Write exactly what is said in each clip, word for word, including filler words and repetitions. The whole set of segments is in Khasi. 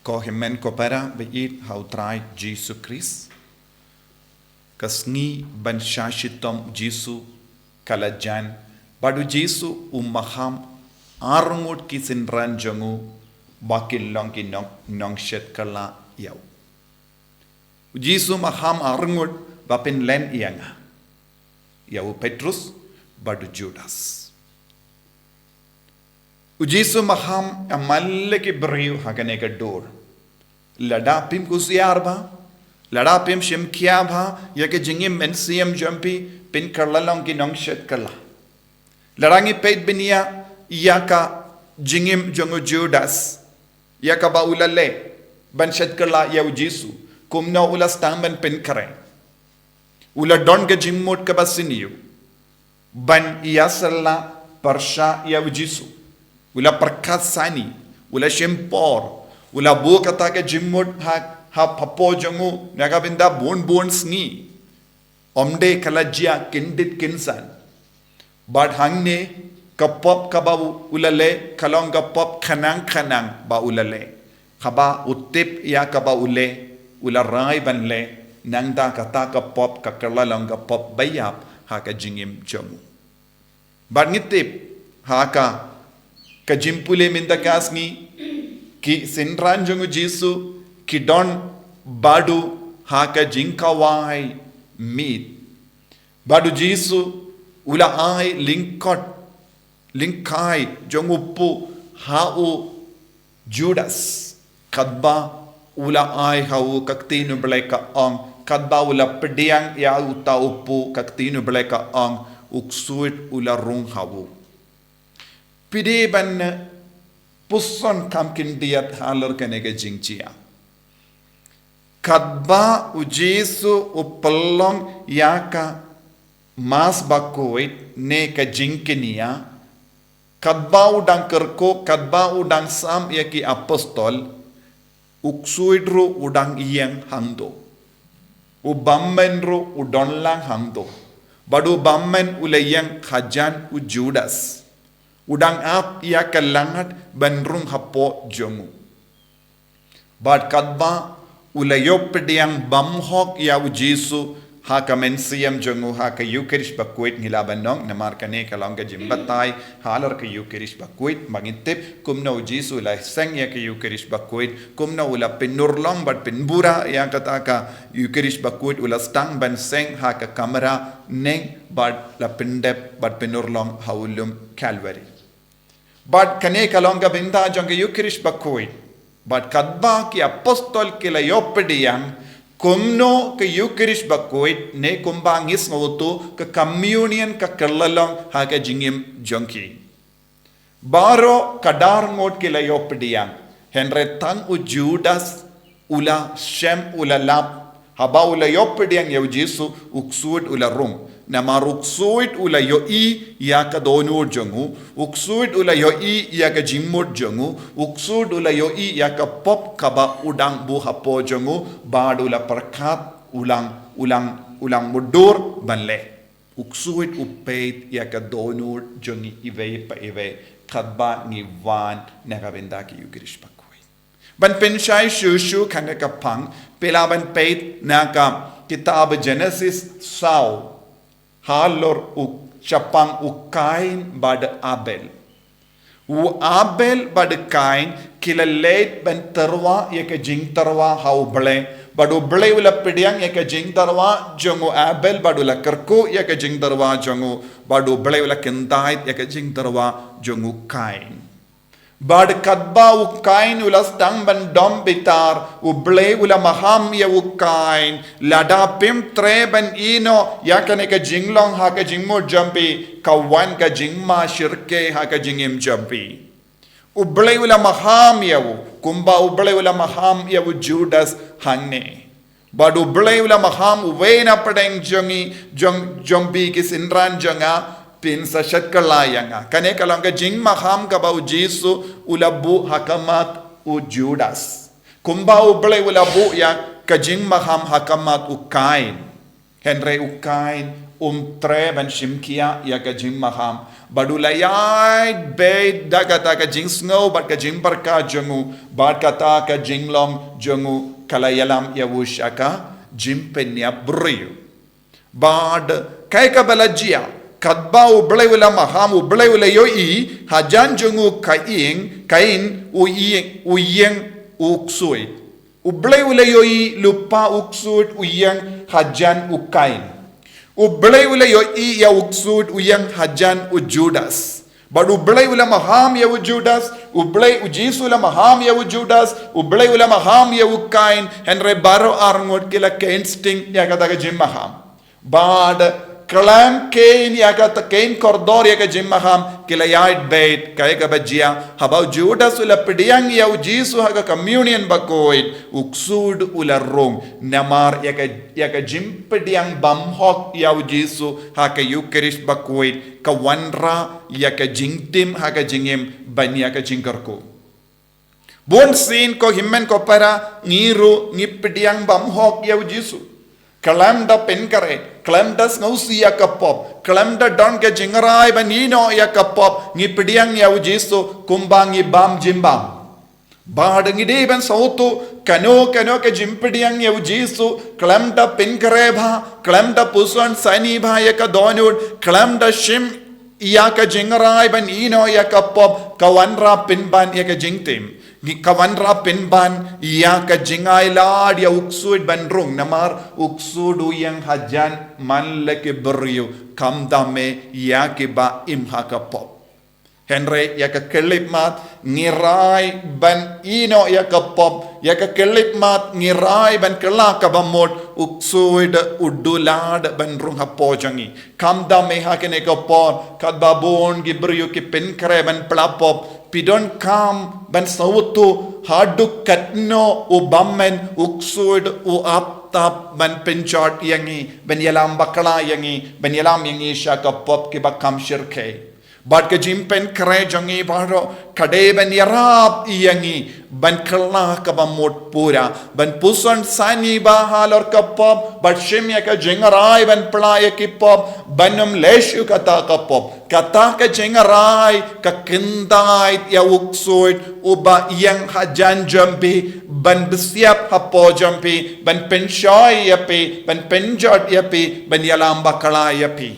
Ko hynmen ko para ba ïeit ha u Trai Jisu Khrist. Ka sngi ban shah shitom u Jisu ka la jan, bad u Jisu u maham arngut ki synran jong u ba kin long ki nong, nongshet kylla ïa u. U Jisu maham arngut ba pynlen ïa nga, ïa u Petrus bad u Judas. U Jisu maham ïa man la ki briew ha kane ka dur. Lada phim kusiar bha, lada phim shim khia bha ïa ka jingim mynsiem jong phi, phin kylla long ki nongshet kylla. Lada ngi peit bniah ïa ka jingim jong u Judas, ïa kaba u la leh ban shet kylla ïa u Jisu, kumno u la sdang ban pynkhreh. U la don ka jingmut kaba sniew ban ïasylla pyrshah ïa u Jisu. U la pyrkhat sani, u la shim por, u la buh kata ka jingmut ha, ha, hapoh jong u na ka bynta bun bun sngi. Ym dei ka la jia kyndit kynsan. Bad hangne ka pop kaba u, u la leh ka long ka pop khnang khnang ba u la leh. Haba u tip ïa kaba u leh, u la rai ban leh, nangta kata ka pop ka kylla long ka pop ba ïap ha ka jingim jong u. Bad ngi tip ha ka, ka jingpule mynta ka sngi, ki synran jong u Jisu ki don bad u ha ka jingkhawai miet. Bad u Jisu u la ai lyngkot, lyngkai jong u pop ha u Judas, katba u la ai ha u ka ktien u Blei ka ong, katba u la pdiang ïa uta u pop ka ktien u Blei ka ong, u ksuid u la rung ha u. Phi dei ban puson kham khyndiat halor kane ka jingjia. Katba u Jisu u pynlong ïa ka Mass Bakhuid ne ka jingkñia, katba u dang kyrkhu, katba u dang sam ïa ki apostol, u ksuid ruh u dang ïeng hangto. U bymman ruh u don lang hangto. Bad u bymman u la ïeng hajan u Judas. U dang ap ïa ka langad ban rung hapoh jong u. Bad katba u la ïoh pdiang bymhok ïa u Jisu ha ka mynsiem jong u ha ka Eucharist Bakhuid, ngi lah ban ong, namar kane ka long ka jingbatai halor ka Eucharist Bakhuid, ba ngin tip kumno u Jisu u la seng ïa ka Eucharist Bakhuid, kumno u la pynurlong bad pynbura ïa kata ka Eucharist Bakhuid, u la sdang ban seng ha ka kamra neng bad la pyndep bad pynurlong ha u lum Calvary. Bad kane ka long ka bynta jong ka Eucharist Bakhuid. Bad katba ki apostol ki la ïoh pdiang, kumno ka Eucharist Bakhuid ne kumba ngi sngew to, ka communion ka kylla long ha ka jingim jong ki. Baroh ka dar ngut ki la ïoh pdiang, hynrei tang u Judas u la shem, u la lap. Haba u la ïoh pdiang ïa u Jisu, u ksuid u la rung. Namar u ksuid u la ïohi ïa ka dohnud jong u, u ksuid u la ïohi ïa ka jingmut jong u, u ksuid u la ïohi ïa ka pop kaba u dang buh hapoh jong u, bad u la pyrkhat u lang, u lang, u lang mutdur ban leh. U ksuid u peit ïa ka dohnud jong ngi iwei pa iwei, katba ngi wan na ka bynta ka Eucharist Bakhuid. Ban pynshai shuh shuh kane ka phang, phi lah ban peit na ka kitab Genesis saw, halor u shaphang u Kain bad Abel. U Abel bad Kain ki la leit ban tyrwa ïa ka jingtyrwa ha u Blei. Bad u Blei u la pdiang ïa ka jingtyrwa jong u Abel, bad u la kyrkhu ïa ka jingtyrwa jong u, bad u Blei u la kyntait ïa ka jingtyrwa jong u Kain. Bad katba u Kain u la sdang ban dom bitar, u Blei u la maham ïa u Kain, lada phim treh ban ïehnoh ïa kane ka jinglong ha ka jingmut jong phi, ka wan ka jingma shyrkhei ha ka jingim jong phi. U Blei u la maham ïa u, kumba u Blei u la maham ïa u Judas hangne. Bad u Blei u la maham uwei na pdeng jong ngi, jong, jong phi ki synran jong nga, phin sa shet kylla ïa nga. Kane ka long ka jingmaham kaba u Jisu u la buh ha khmat u Judas. Kumba u Blei u la buh ïa ka jingmaham ha khmat u Kain. Hynrei u Kain um treh ban shim khia ïa ka jingmaham. Bad u la ïaid beit da kata ka jingsngew bad ka jingpyrkhat jong u, bad kata ka jinglong jong u ka la ïalam ïa u sha ka jingpynïap briew. Bad kaei kaba la jia, katba U Blei u la maham, U Blei u la ïohi hajan jong u Kain, Kain u ïeng, u ïeng u ksuid. U Blei u la ïohi lypa u ksuid u ïeng hajan u Kain. U Blei u la ïohi ïa u ksuid u ïeng hajan u Judas. Bad U Blei u la maham ïa u Judas, U Blei, U Jisu u la maham ïa u Judas, U Blei u la maham ïa u Kain, hynrei baroh arngut ki la khein sting ïa kata ka jingmaham. Bad khlem khein ïa kata, khein kordor ïa ka jingmaham, ki la ïaid beit. Kaei kaba jia, haba u Judas u la pdiang ïa u Jisu ha ka communion bakhuid, u ksuid u la rung. Namar ïa ka, ïa ka jingpdiang bymhok ïa u Jisu ha ka Eukharist bakhuid ka wanrah ïa ka jingtim ha ka jingim ban ïa ka jingkyrkhu. Bunsien ko hynmen ko para, ngi ruh ngi pdiang bymhok ïa u Jisu. Khlem da pynkhreh, khlem da sngewsih ïa ka pop, khlem da don ka jingrai ban ïehnoh ïa ka pop, ngi pdiang ïa u Jisu kumba ngi bam jingbam. Bad ngi dei ban sngewthuh kano kano ka jingpdiang ïa u Jisu, khlem da pynkhreh bha, khlem da puson sani bha ïa ka dohnud, khlem da shim ïa ka jingrai ban ïehnoh ïa ka pop, ka wanrah pynban ïa ka jingtim. Ngi, ka wanrah pynban ïa ka jingailad ïa u ksuid ban rung, namar u ksuid u ïeng hajan man la ki briew, kham tam eh ïa kiba im ha ka pop. Hynrei ïa ka khyllipmat ngi rai ban ïehnoh ïa ka pop, ïa ka khyllipmat ngi rai ban kylla kaba mut, u ksuid u duh lad ban rung hapoh jong ngi. Kham tam eh ha kane ka por, katba bun ki briew ki pynkhreh ban pla pop, phi donkam ban sngewthuh haduh katno u bymman u ksuid u ap tap ban pynjot ïa ngi, ban ïalam bakla ïa ngi, ban ïalam ïa ngi sha ka pop kiba kham shyrkhei. Bad ka jingpynkhreh jong ngi baroh ka dei ban ïarap ïa ngi ban kylla kaba mut pura, ban puson sani bha halor ka pop, bad shim ïa ka jingrai ban pla ïa ki pop, ban ym leh shuh kata ka pop. Kata ka jingrai ka kyntait ïa u ksuid uba ïeng hajan jong phi, ban bsiap hapoh jong phi, ban pynshoi ïa phi, ban pynjot ïa phi, ban ïalam bakla ïa phi.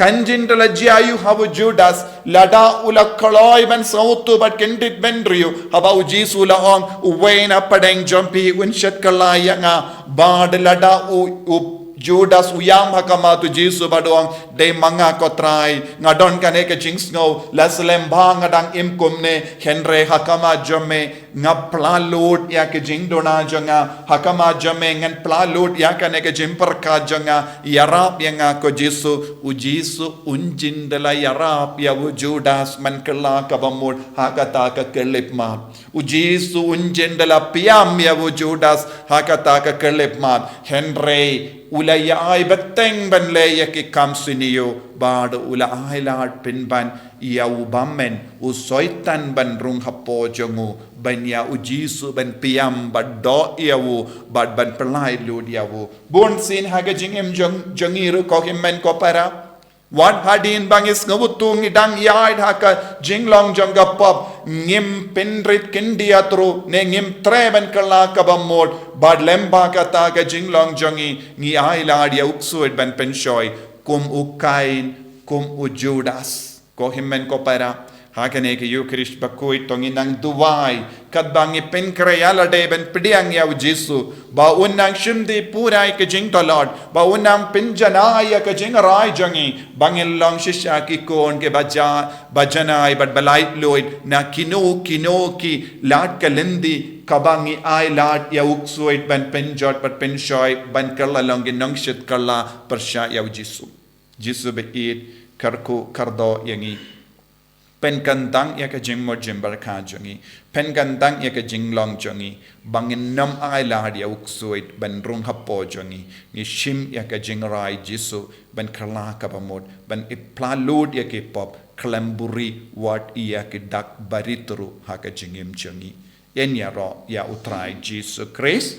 Kan jin da la jia aïu ha u Judas, lada u la kloi ban sngewthuh bad kyndit bynriew, haba u Jisu u la ong, uwei na pdeng jong phi un shet kylla ïa nga, bad lada u, u Judas u ïam ha khmat u Jisu bad u ong, dei ma nga ko Trai, nga don kane ka jingsngew, la slem ba nga dang im kumne, hynrei ha khmat jong me, nga pla lut ïa ka jingduna jong nga, ha khmat jong me ngan pla lut ïa kane ka jingpyrkhat jong nga, ïarap ïa nga ko Jisu, u Jisu un jin da la ïarap ïa u Judas ban kylla kaba mut ha kata ka khyllipmat. U Jisu un jin da la pdiang ïa u Judas ha kata ka khyllipmat. Hynrei u la ïai bteng ban leh ïa ki kam sniew bad u la ailad pynban ïa u bymman u Soitan ban rung hapoh jong u, ban ïa u Jisu ban pdiang bad doh ïa u, bad ban pyllait lut ïa u. Bunsien ha ka jingim jong, jong ngi ruh ko hynmen ko para. Wat hadien ba ngi sngewthuh ngi dang ïaid ha ka jinglong jong ka pop, ngim pynrit khyndiat ruh, ne ngim treh ban kylla kaba mut, bad lem bad kata ka jinglong jong ngi, ngi ailad ïa u ksuid ban pynshoi, kum u Kain, kum u Judas. Ko hynmen ko para, ha kane ka Eukharist bakhuid to ngin nang duwai, katba ngi pynkhreh ïa lade ban pdiang ïa u Jisu, ba un nang shim dih pura ïa ka jingtlot, ba un nang pynjanai ïa ka jingrai jong ngi, ba ngin long shisha ki khun kiba ja, ba janai bad ba laitluid na kino kino ki lad ka lynti, kaba ngi ailad ïa u ksuid ban pynjot bad pynshoi ban kylla long ki nongshit kylla pyrshah ïa u Jisu. Jisu ba ïeit, kyrkhu kyrdoh ïa ngi. Pynkyntang ïa ka jingmut jingpyrkhat jong ngi. Pynkyntang ïa ka jinglong jong ngi. Ba ngin nym ailad ïa u ksuid ban rung hapoh jong ngi. Ngi shim ïa ka jingrai Jisu ban kylla kaba mut, ban ïa pla lut ïa ki pop, khlem buri wat ïa ki dak barit ruh ha ka jingim jong ngi. Ïa ngi ïaroh ïa u Trai Jisu Khrist.